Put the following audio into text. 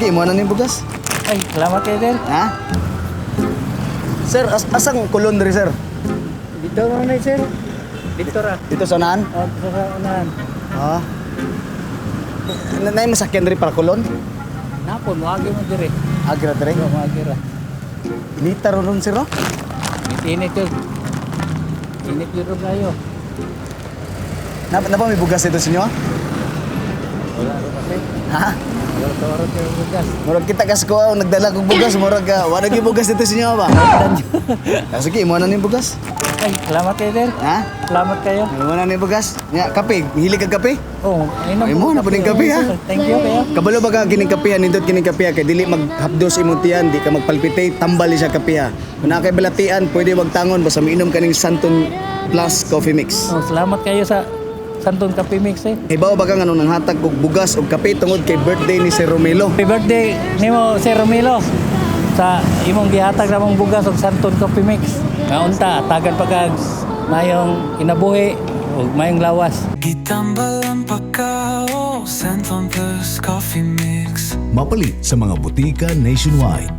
Sige, imo na ning bugas. Ay, salamat kayo, sir. Ha? Sir, asang Colon diri, sir? Dito mo na, sir. Dito ra. Dito sa unahan? Oh, dito sa unahan. Ah. Na masakyan diri para Colon? Napon, moagi mo dire. Agra diri. Dito, moagi ra. Inita ron ron, sir, no? Init yun. Init yun ro kayo. Na ba may bugas dito sa inyo, ah? Wala ro kasi. Ha? Wala to ro kayo bugas. Murag kita kas ko, ah, nagdala kog bugas, murag wala gyud bugas dito sa inyo ba? Ah, sige, imo na ning bugas. Ay, salamat kayo, sir. Ha? Salamat kayo. Imo na ning bugas. Nya, kape, hilig kag kape? Oh, inom Ay, mo, ko na po ning kape, ha? Thank you kayo. Kabalo ba ka kining kape, ha? Nindot kining kape, ha? Kay dili maghapdos imong tiyan, di ka magpalpitate, tambal siya kape, ha. Kung naa kay balatian, pwede wagtangon basta miinom kaning Santon Plus Coffee Mix. Oh, salamat kayo sa Santon Kape Mix eh. Hibaw ba ka nga nung nanghatag og bugas og kape tungod kay birthday ni Sir Romelo? Happy birthday nimo, Sir Romilo, sa imong gihatag namong bugas og Santon Coffee Mix. Nga unta tagan pa kag mayong kinabuhi ug mayong lawas. Gitambal ang pagkao, Centon Plus Coffee Mix. Mapalit sa mga butika nationwide.